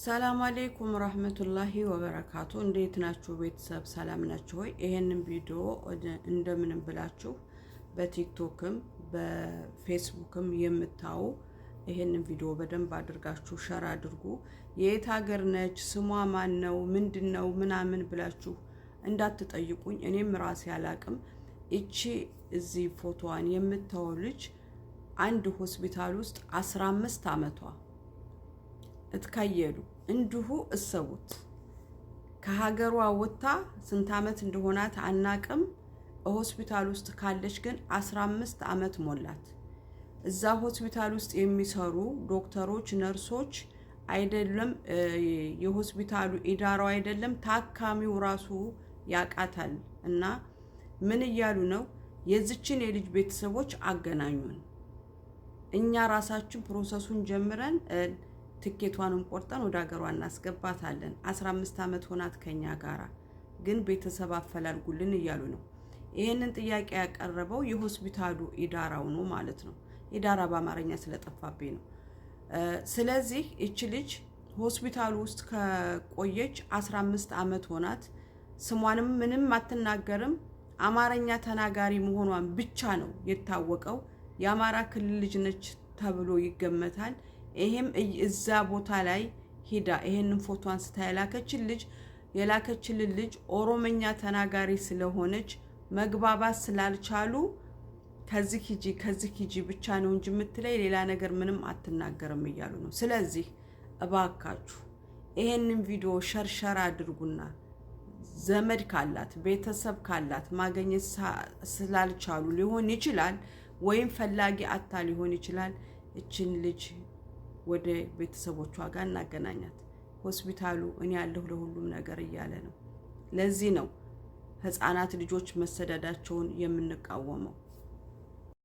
ሰላም አሌይኩም ረህመቱላሂ ወበረካቱ። እንዴት ናችሁ ቤተሰብ? ሰላም ናችሁ ወይ? ይሄንን ቪዲዮ እንደምንም ብላችሁ በቲክቶክም በፌስቡክም የምታዩ ይሄንን ቪዲዮ በደንብ አድርጋችሁ share አድርጉ። የየት ሀገር ነች፣ ስሟ ማን ነው፣ ምንድን ነው ምናምን ብላችሁ እንዳትጠይቁኝ። እኔም ራሴ አላቅም። እቺ እዚህ ፎቶዋን የምታዩ ልጅ አንድ ሆስፒታል ውስጥ 15 አመቷ እትካየሉ እንዲሁ እሰቡት። ከሀገሯ ወጥታ ስንት ዓመት እንደሆናት አናቅም። ሆስፒታል ውስጥ ካለች ግን 15 ዓመት ሞላት። እዛ ሆስፒታል ውስጥ የሚሰሩ ዶክተሮች፣ ነርሶች አይደለም የሆስፒታሉ ኢዳራው አይደለም ታካሚው ራሱ ያቃታል። እና ምን እያሉ ነው? የዚችን የልጅ ቤተሰቦች አገናኙን፣ እኛ ራሳችን process ኡን ጀምረን ትኬቷንም ቆርጠን ወደ ሀገሯ እናስገባታለን። 15 ዓመት ሆናት ከኛ ጋራ፣ ግን ቤተሰብ አፈላልጉልን እያሉ ነው። ይህንን ጥያቄ ያቀረበው የሆስፒታሉ ኢዳራው ነው ማለት ነው። ኢዳራ በአማርኛ ስለጠፋብኝ ነው። ስለዚህ እቺ ልጅ ሆስፒታሉ ውስጥ ከቆየች 15 ዓመት ሆናት። ስሟንም ምንም አትናገርም። አማርኛ ተናጋሪ መሆኗን ብቻ ነው የታወቀው። የአማራ ክልል ልጅ ነች ተብሎ ይገመታል። ይሄም እዛ ቦታ ላይ ሂዳ ይሄንን ፎቶ አንስታ የላከችልን ልጅ ኦሮመኛ ተናጋሪ ስለሆነች መግባባት ስላልቻሉ ከዚህ ሂጂ ከዚህ ሂጂ ብቻ ነው እንጂ የምትለይ ሌላ ነገር ምንም አትናገርም እያሉ ነው። ስለዚህ እባካችሁ ይሄንን ቪዲዮ share share አድርጉና ዘመድ ካላት ቤተሰብ ካላት ማግኘት ስላልቻሉ ሊሆን ይችላል፣ ወይም ፈላጊ አጥታ ሊሆን ይችላል። እችን ልጅ ወደ ቤተሰቦቿ ጋር እናገናኛት። ሆስፒታሉ እኔ ያለሁ ለሁሉም ነገር እያለ ነው። ለዚህ ነው ህፃናት ልጆች መሰደዳቸውን የምንቃወመው።